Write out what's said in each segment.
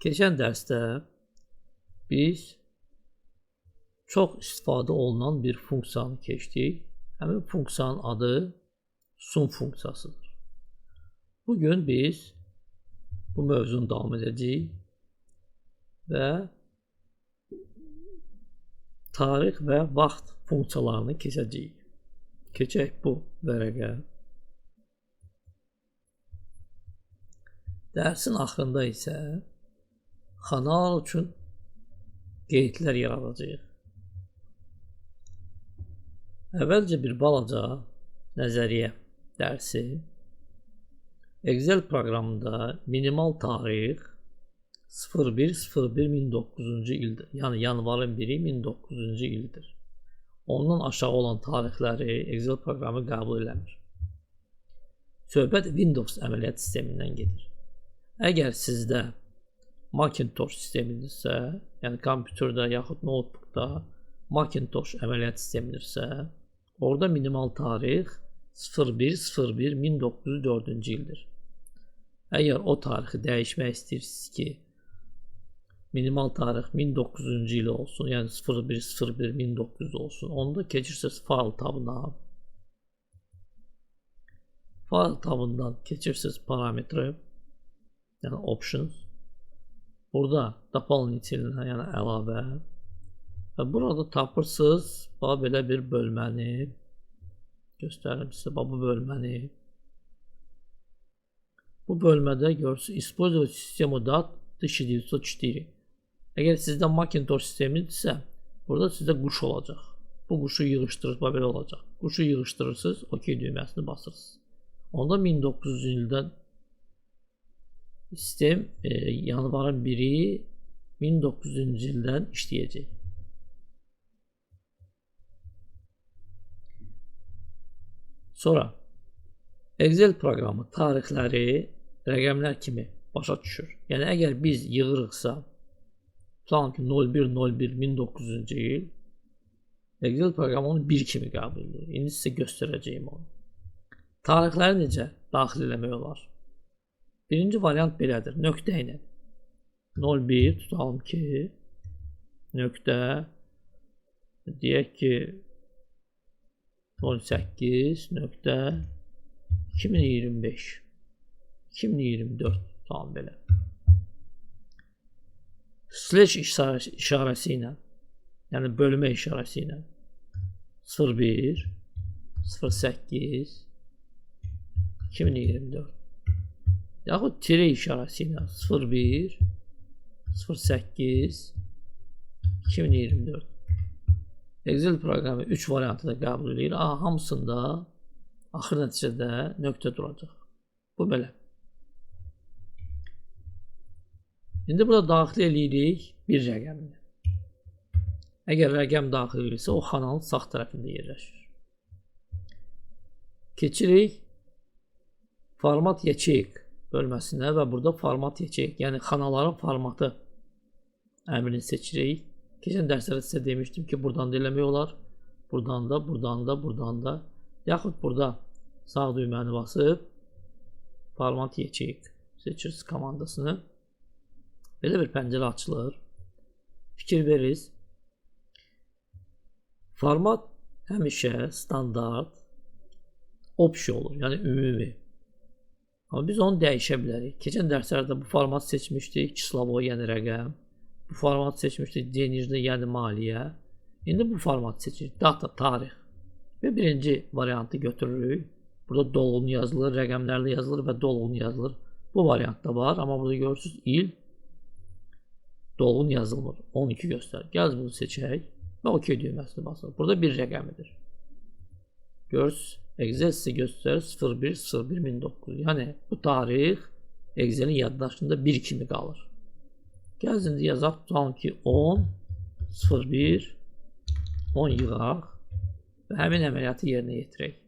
Keçən dərsdə biz çox istifadə olunan bir funksiyanı keçdik. Həmin funksiyanın adı sum funksiyasıdır. Bugün biz bu mövzunu davam edəcəyik və tarix və vaxt funksiyalarını keçəcəyik. Keçək bu vərəqə. Dərsin axırında isə xanalar üçün qeydlər yaradacağıq. Əvvəlcə bir balaca nəzəriyyə dərsi. Excel proqramında minimal tarix 01.01.1900-cu ildir. Yəni yanvarın 1-i 1900-cu ildir. Ondan aşağı olan tarixləri Excel proqramı qəbul eləmir. Söhbət Windows əməliyyat sistemindən gedir. Əgər sizdə Macintosh sisteminizsə, yəni kompüterdə yaxud notebookda Macintosh əməliyyat sisteminizsə, orada minimal tarix 01.01.1904-cü ildir. Əgər o tarixi dəyişmək istəyirsiniz ki, minimal tarix 1900-cü il olsun, yəni 01.01.1900 olsun, onda keçirsiniz File tabına. File tabından keçirsiniz parametri, yəni Options. Burada doполнительно, yəni əlavə. Və burada tapırsınız bax belə bir bölməni. Göstərim sizə bax bu bölməni. Bu bölmədə görürsünüz Использовать систему дат 1904. Əgər sizdə Macintosh sistemidirsə, burada sizdə quş olacaq. Bu quşu yığışdırır, bax belə olacaq. Quşu yığışdırırsınız, OK düyməsini basırsınız. Onda 1900-cü ildən sistem yanvarın 1-i 1900-cü ildən işləyəcək. Sonra Excel proqramı tarixləri rəqəmlər kimi başa düşür. Yəni əgər biz yığırıqsa, tutalım ki 01.01.1900-cü il, Excel proqramı onu 1 kimi qəbul edir. İndi sizə göstərəcəyim onu. Tarixləri necə daxil eləmək olar? Birinci variant belədir, nöqtə ilə. 01 tutalım ki, nöqtə, deyək ki, 08 nöqtə 2025, 2024 tutalım belə. Slash işarəsi ilə, yəni bölmə işarəsi ilə 01, 08, 2024 yaxud tire işarəsi ilə 01, 08, 2024. Excel proqramı 3 variantı da qəbul edir. Hamısında axır nəticədə nöqtə duracaq. Bu belə. İndi burada daxil eləyirik bir rəqəmini. Əgər rəqəm daxil edirsə, o xananın sağ tərəfində yerləşir. Keçirik format yaçeyk bölməsinə və burada format yaçeyk, yəni xanaların formatı əmrini seçirik. Keçən dərslərdə sizə demişdim ki, buradan da eləmək olar, buradan da, buradan da, buradan da, yaxud burada sağ düyməni basıb format yaçeyk seçirsiniz komandasını. Belə bir pəncərə açılır. Fikir veririz. Format həmişə standart opsiya olur, yəni ümumi. Amma biz onu dəyişə bilərik. Keçən dərslərdə bu format seçmişdik, çislovo, yəni rəqəm. Bu format seçmişdik, denijli, yəni maliyyə. İndi bu format seçirik, data, tarix. Və birinci variantı götürürük. Burada dolğun yazılır, rəqəmlərlə yazılır və dolğun yazılır. Bu variantda var, amma burada görürsünüz il dolğun yazılmır. 12 göstərir. Gəl bunu seçək və OK düyməsini basırıq. Burada bir rəqəmidir. Görürsünüz, Excel sizə göstərir 01, 01, 1900. Yəni bu tarix Excel'in yaddaşında 1 kimi qalır. Gəl indi yazaq, tutalım ki 10, 01, 10 yığaq və həmin əməliyyatı yerinə yetirək.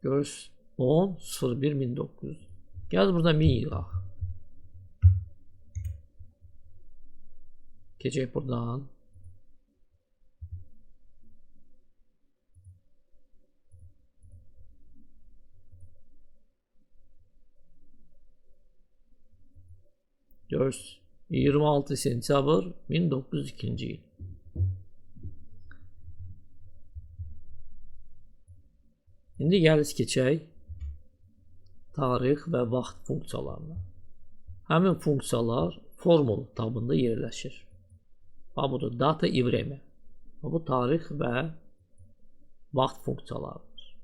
Görürsünüz, 10, 01, 1900. Gəl burada 1000 yığaq. Keçək buradan. Görürsünüz, 26 sentyabr 1902-ci il. İndi gəliz keçək tarix və vaxt funksiyalarına. Həmin funksiyalar formul tabında yerləşir. Bax, budur data i vremya. Bu tarix və vaxt funksiyalarıdır.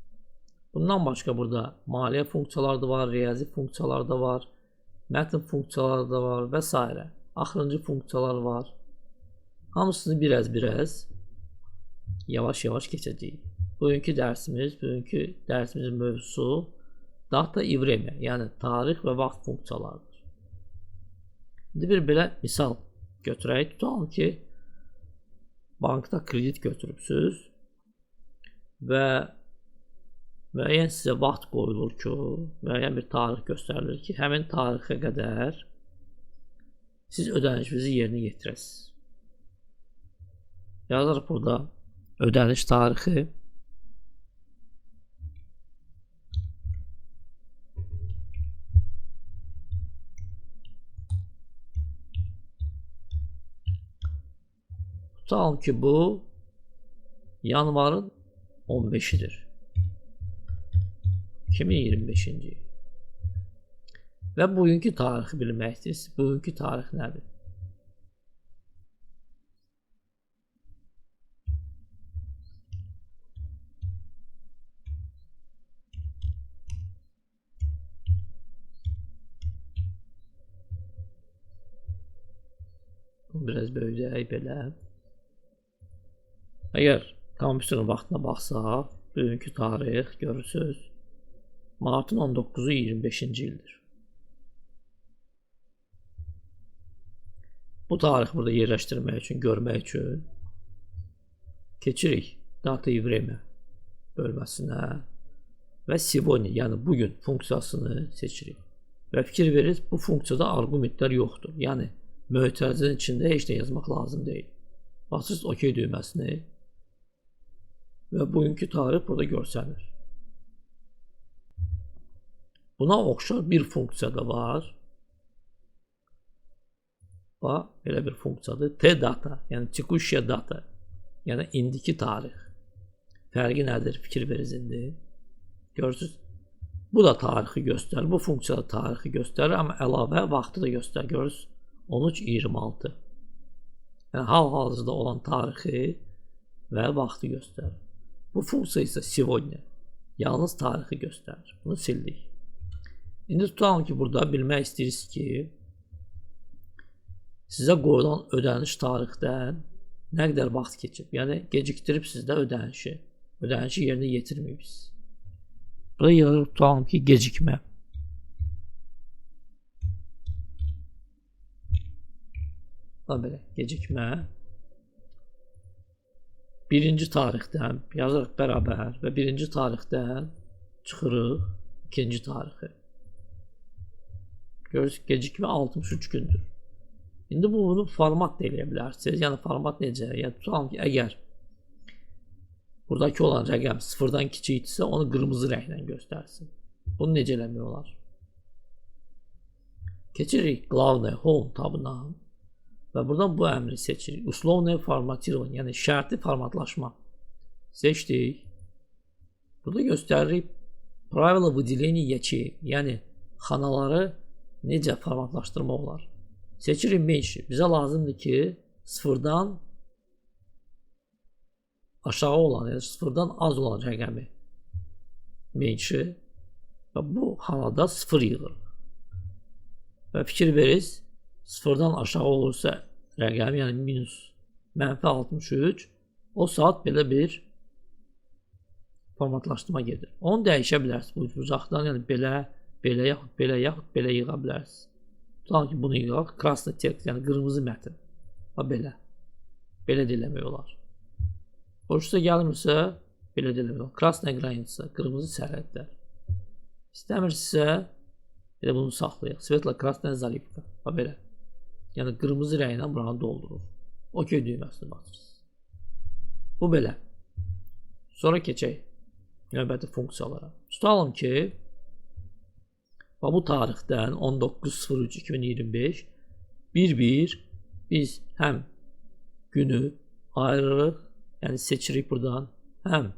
Bundan başqa burada maliyyə funksiyaları da var, riyazi funksiyaları da var, mətn funksiyaları da var və s. Axırıncı funksiyalar var. Hamısını biraz-biraz yavaş-yavaş keçəcəyik. Bugünkü dərsimizin mövzusu data i vremya, yəni tarix və vaxt funksiyalarıdır. İndi bir belə misal götürək. Tutalım ki, bankda kredit götürübsünüz və müəyyən sizə vaxt qoyulur ki, müəyyən bir tarix göstərilir ki, həmin tarixə qədər siz ödənişinizi yerinə yetirəsiniz. Yazırıq burada ödəniş tarixi. Tutalım ki, bu yanvarın 15-idir. 2025-ci il. Və bugünkü tarixi bilmək istəyirsiniz. Bugünkü tarix nədir? Bunu biraz böyüdək belə. Əgər kompüterin vaxtına baxsaq, bugünkü tarix görürsünüz, martın 19-u 25-ci ildir. Bu tarixi burada yerləşdirmək üçün, görmək üçün keçirik data i vremya bölməsinə və сегодня, yəni bugün funksiyasını seçirik. Və fikir verirsiniz, bu funksiyada arqumentlər yoxdur. Yəni mötərizənin içində heç nə yazmaq lazım deyil. Basırsınız OK düyməsini və bugünkü tarix burada görsənir. Buna oxşar bir funksiya da var. Bax, belə bir funksiyadır. T-data, yəni tекущая data, yəni indiki tarix. Fərqi nədir? Fikir verirsiniz indi. Görürsünüz, bu da tarixi göstərir. Bu funksiya da tarixi göstərir, amma əlavə vaxtı da göstərir. Görürsünüz, 13:26. Yəni hal-hazırda olan tarixi və vaxtı göstərir. Bu funksiya isə сегодня, yalnız tarixi göstərir. Bunu sildik. İndi tutalım ki, burada bilmək istəyirsiniz ki, sizə qoyulan ödəniş tarixdən nə qədər vaxt keçib. Yəni gecikdiribsiniz də ödənişi. Ödənişi yerinə yetirməyibsiniz. Burada yazırıq, tutalım ki, gecikmə. Belə, gecikmə. Birinci tarixdən yazırıq bərabər və birinci tarixdən çıxırıq ikinci tarixi. Görürsünüz, gecikmə 63 gündür. İndi bunu format da eləyə bilərsiniz. Yəni format necə? Yəni tutalım ki, əgər buradakı olan rəqəm sıfırdan kiçikdirsə, onu qırmızı rənglə göstərsin. Bunu necə eləmək olar? Keçirik Главное Home tabına və buradan bu əmri seçirik. Условное formatirovание, yəni şərti formatlaşma. Seçdik. Burada göstəririk Правила выделения ячеек, yəni xanaları necə formatlaşdırmaq olar. Seçirik menşi. Bizə lazımdır ki, sıfırdan aşağı olan, yəni sıfırdan az olan rəqəmi menşi və bu xanada sıfır yığırıq. Və fikir verirsiniz, sıfırdan aşağı olursa rəqəm, yəni minus mənfi 63, o saat belə bir formatlaşdırma gedir. Onu dəyişə bilərsiniz bu ucaqdan, yəni belə, belə, yaxud belə, yaxud belə yığa bilərsiniz. Tutalım ki, bunu yığaq, krasный tekst, yəni qırmızı mətn. Ha, belə. Belə də eləmək olar. Xoşunuza gəlmirsə, belə də eləmək olar. Krasная граница, qırmızı sərhədlər. İstəmirsinizsə, elə bunu saxlayaq. Светло-красная заливка. Ha, belə. Yəni qırmızı rənglə buranı doldurur. OK düyməsini basırsınız. Bu belə. Sonra keçək növbəti funksiyalara. Tutalım ki, bu tarixdən 19.03.2025 Bir-bir biz həm günü ayırırıq, yəni seçirik buradan, həm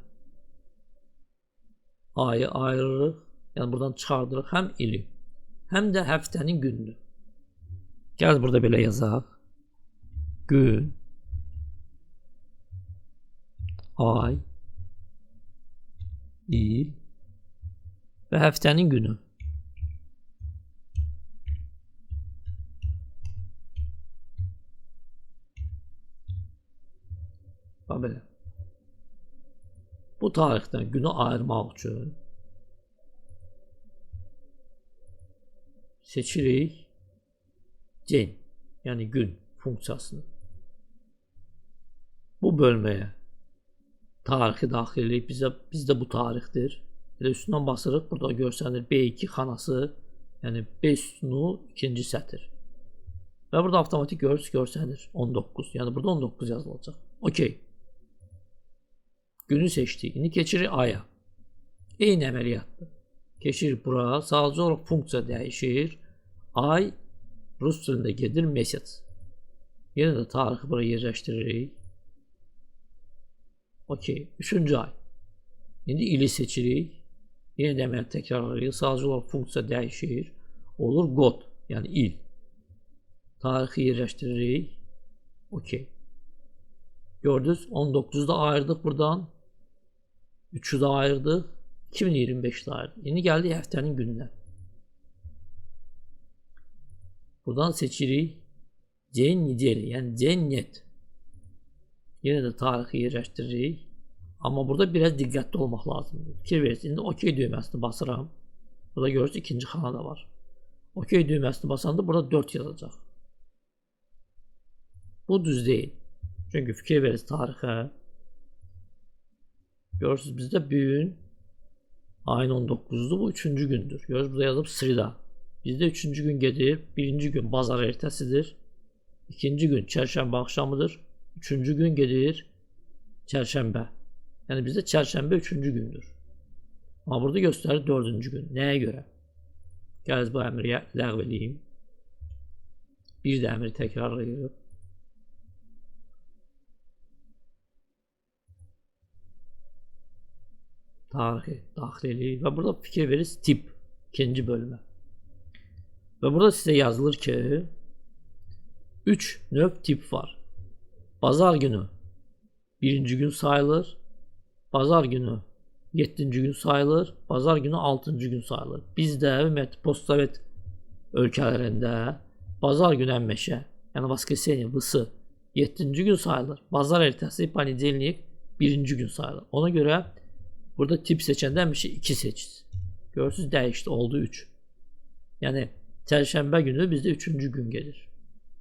ayı ayırırıq, yəni buradan çıxardırıq, həm ili, həm də həftənin gününü. Gəl burada belə yazaq. Gün, ay, il və həftənin günü. Bax belə. Bu tarixdən günü ayırmaq üçün seçirik den, yəni gün funksiyasını. Bu bölməyə tarixi daxil edirik. Bizdə bu tarixdir. Elə üstündən basırıq. Burada görsənir B2 xanası, yəni B sütunu ikinci sətir. Və burada avtomatik görürsünüz, görsənir 19. Yəni burada 19 yazılacaq. Okey. Günü seçdik. İndi keçirik aya. Eyni əməliyyatdır. Keçirik bura. Sadəcə olaraq funksiya dəyişir. Ay rus dilində gedir mesec. Yenə də tarixi bura yerləşdiririk. Okey. Üçüncü ay. İndi ili seçirik. Yenə də əməliyyat təkrarlayırıq. Sadəcə olaraq funksiya dəyişir. Olur qod, yəni il. Tarixi yerləşdiririk. Okey. Gördünüz, 19'u da ayırdıq buradan. 3'ü də ayırdıq. 2025'də ayırdıq. İndi gəldik həftənin gününə. Buradan seçirik. День недели, yəni день нет. Yenə də tarixi yerləşdiririk. Amma burada biraz diqqətli olmaq lazımdır. Fikir verirsiniz. İndi OK düyməsini basıram. Burada görürsünüz ikinci xana da var. OK düyməsini basanda burada 4 yazacaq. Bu düz deyil. Çünki fikir verirsiniz tarixə. Görürsünüz bizdə bu gün ayın 19-dur. Bu 3-cü gündür. Görürsünüz burada yazıb sreda. Bizdə 3-cü gün gedir. 1-ci gün bazar ertəsidir. 2-ci gün çərşənbə axşamıdır. 3-cü gün gedir çərşənbə. Yəni bizdə çərşənbə 3-cü gündür. Amma burada göstərir 4-cü gün. Nəyə görə? Gəliniz bu əmri ləğv eləyim. Bir də əmri təkrarlayırıq. Tarixi daxil eləyirik və burada fikir verirsiniz tip ikinci bölmə. Və burada sizə yazılır ki 3 növ tip var. Bazar günü 1-ci gün sayılır. Bazar günü 7-ci gün sayılır. Bazar günü 6-cı gün sayılır. Bizdə ümumiyyətlə postsovet ölkələrində bazar günü həmişə, yəni воскресенье vısı 7-ci gün sayılır. Bazar ertəsi понедельник 1-ci gün sayılır. Ona görə burada tip seçəndə həmişə 2 seçirsiniz. Görürsünüz dəyişdi, oldu 3. Yəni çərşənbə günü bizdə 3-cü gün gedir.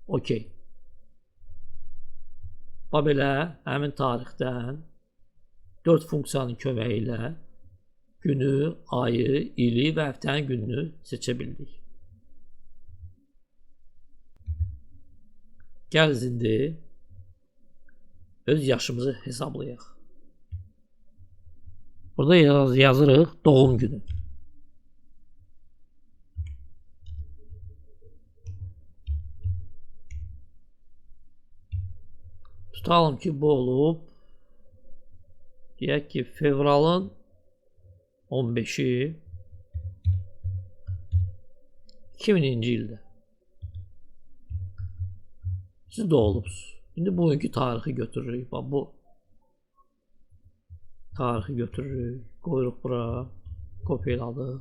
Okey. Bax belə həmin tarixdən 4 funksiyanın köməyi ilə günü, ayı, ili və həftənin gününü seçə bildik. Gəlin indi öz yaşımızı hesablayaq. Burada yazırıq doğum günü. Tutalım ki bu olub. Deyək ki fevralın 15-i 2000-ci ildə. Siz doğulubsunuz. İndi bugünkü tarixi götürürük. Bax bu tarixi götürürük. Qoyuruq bura. Kopyaladıq.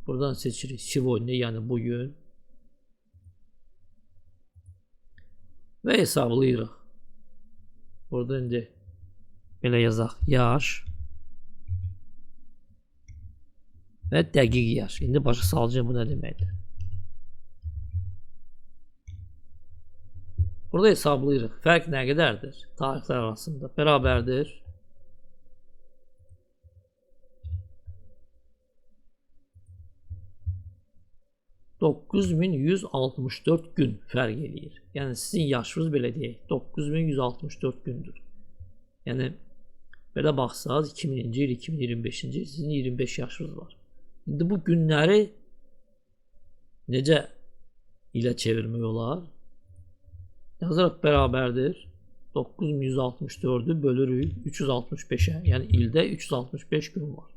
Buradan seçirik сегодня, yəni bugün. Və hesablayırıq. Burada indi belə yazaq. Yaş və dəqiq yaş. İndi başa salacağım bu nə deməkdir. Burada hesablayırıq. Fərq nə qədərdir? Tarixlər arasında bərabərdir. ...9164 gün fərq eləyir. Yəni sizin yaşınız belə deyək, 9164 gündür. Yəni belə baxsaz 2000-ci il, 2025-ci il sizin 25 yaşınız var. İndi bu günləri necə İlə çevirmək olar? Yazırıq bərabərdir. 9164-ü bölürük 365-ə. Yəni ildə 365 gün var.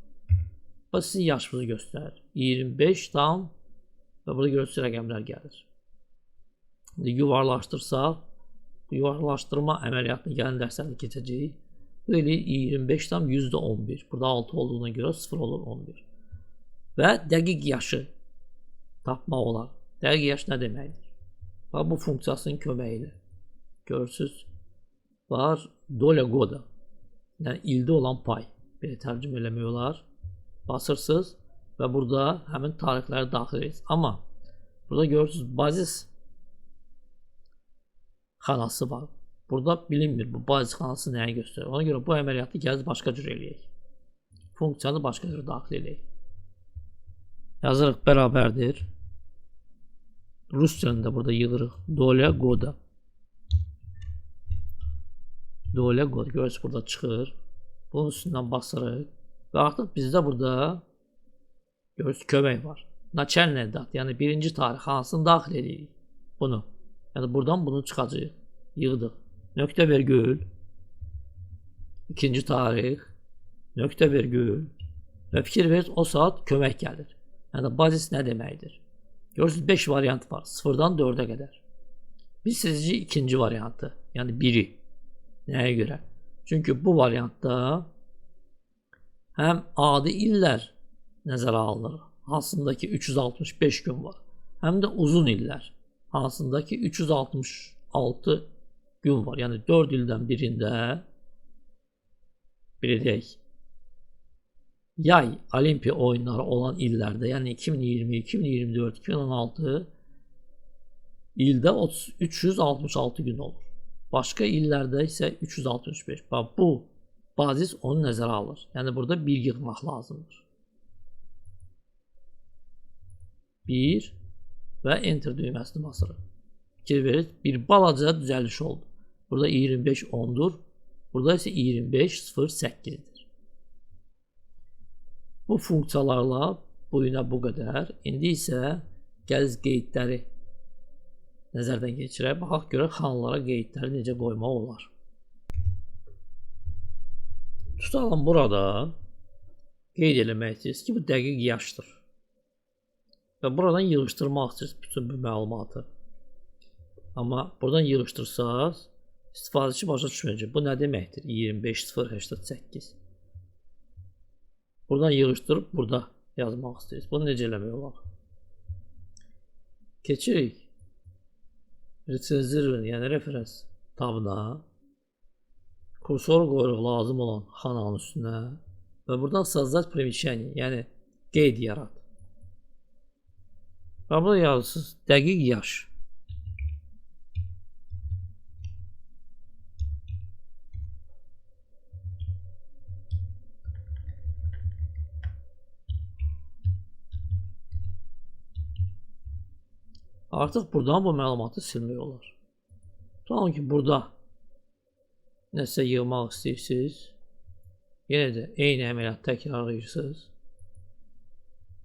Bax sizin yaşınızı göstərir. 25 tam və burada görürsünüz rəqəmlər gəlir. İndi yuvarlaşdırsaq, bu yuvarlaşdırma əməliyyatını gələn dərslərdə keçəcəyik. Bu eləyir 25 tam %11. Burada 6 olduğuna görə 0 olur 11. Və dəqiq yaşı tapmaq olar. Dəqiq yaş nə deməkdir? Bax bu funksiyasının köməyi ilə. Görürsünüz, var doля goda. Yəni ildə olan pay. Belə tərcümə eləmək olar. Basırsınız və burada həmin tarixləri daxil edirsiniz. Amma burada görürsünüz bazis xanası var. Burada bilinmir bu bazis xanası nəyi göstərir. Ona görə bu əməliyyatı gəliz başqa cür eləyək. Funksiyanı başqa cür daxil eləyək. Yazırıq bərabərdir. Rus dilində burada yığırıq. Doля goda. Doля goda. Görürsünüz burada çıxır. Bunun üstündən basırıq. Və artıq bizdə burada görürsünüz kömək var. Načelnaya dat, yəni birinci tarix hansını daxil edirik? Bunu. Yəni buradan bunu çıxacağıq. Yığdıq. Nöqtə vergül. İkinci tarix. Nöqtə vergül. Və fikir verir, o saat kömək gəlir. Yəni bazis nə deməkdir? Görürsünüz 5 variant var. 0-dan 4-ə qədər. Biz seçici ikinci variantı, yəni 1-i. Nəyə görə? Çünki bu variantda həm adi illər nəzərə alınır, hansında ki 365 gün var, həm də uzun illər, hansında ki 366 gün var. Yəni 4 ildən birində, belə deyək, yay olimpiya oyunları olan illərdə, yəni 2020, 2024, 2016 ildə 366 gün olur. Başqa illərdə isə 365. Bax, bu bazis onu nəzərə alır. Yəni burada 1 yığmaq lazımdır. 1 və Enter düyməsini basırıq. Fikir verir, bir balaca düzəliş oldu. Burada 25 10-dur. Burada isə 25 0 8-dir. Bu funksiyalarla bu günə bu qədər. İndi isə gəliz qeydləri nəzərdən keçirək. Baxaq görək xanalara qeydləri necə qoymaq olar. Tutalım burada qeyd eləmək istəyirsiniz ki, bu dəqiq yaşdır. Və buradan yığışdırmaq istəyirsiniz bütün bu məlumatı. Amma buradan yığışdırsaz, istifadəçi başa düşməyəcək. Bu nə deməkdir? 25 0 88. Buradan yığışdırıb burada yazmaq istəyirsiniz. Bunu necə eləmək olar? Keçirik Recenzirование, yəni referans tabına. Kursor qoyuruq lazım olan xananın üstünə və buradan создать примечание, yəni qeyd yarat. Və burada yazırsınız dəqiq yaş. Artıq buradan bu məlumatı silmək olar. Tutalım ki, burada nəsə yığmaq istəyirsiniz. Yenə də eyni əməliyyatı təkrarlayırsınız.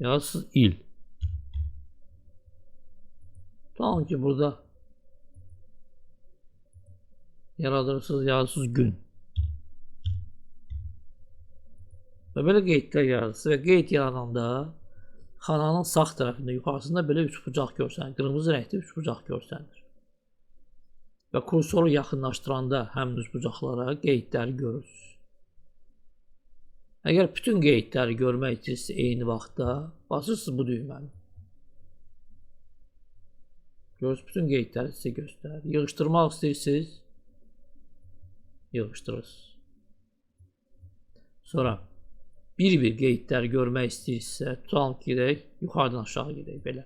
Yazırsınız il. Tutalım ki, burada yaradırsınız, yazırsınız gün. Və belə qeydlər yaradırsınız və qeyd yaradanda xananın sağ tərəfində, yuxarısında belə üçbucaq görsənir. Qırmızı rəngli üçbucaq görsənir. Və kursoru yaxınlaşdıranda həmin üçbucaqlara qeydləri görürsünüz. Əgər bütün qeydləri görmək istəyirsinizsə eyni vaxtda, basırsınız bu düyməni. Görürsünüz, bütün qeydləri sizə göstərir. Yığışdırmaq istəyirsiniz, yığışdırırsınız. Sonra bir-bir qeydləri görmək istəyirsinizsə, tutalım ki, gedək, yuxarıdan aşağı gedək, belə.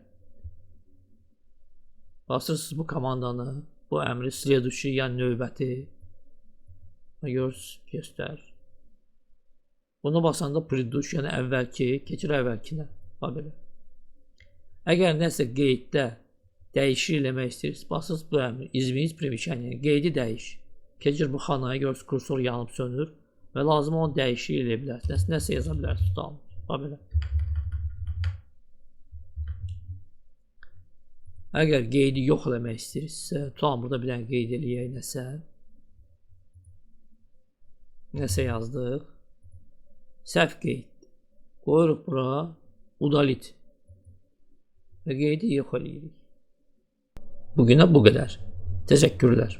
Basırsınız bu komandanı, bu əmri следующий, yəni növbəti. Görürsünüz, göstərir. Bunu basanda предыдущий, yəni əvvəlki, keçir əvvəlkinə. Bax belə. Əgər nəsə qeyddə dəyişiklik eləmək istəyirsiniz, basırsınız bu əmri, изменить примечание, qeydi dəyiş. Keçir bu xanaya, görürsünüz, kursor yanıb sönür və lazım olan dəyişiklik eləyə bilərsiniz. Nəsə yaza bilərsiniz, tutalım. Bax belə. Əgər qeydi yox eləmək istəyirsinizsə, tutalım burada bir dənə qeyd eləyək nəsə. Nəsə yazdıq. Səhv qeyd. Qoyuruq bura "удалить" və qeydi yox eləyirik. Bugünə bu qədər. Təşəkkürlər.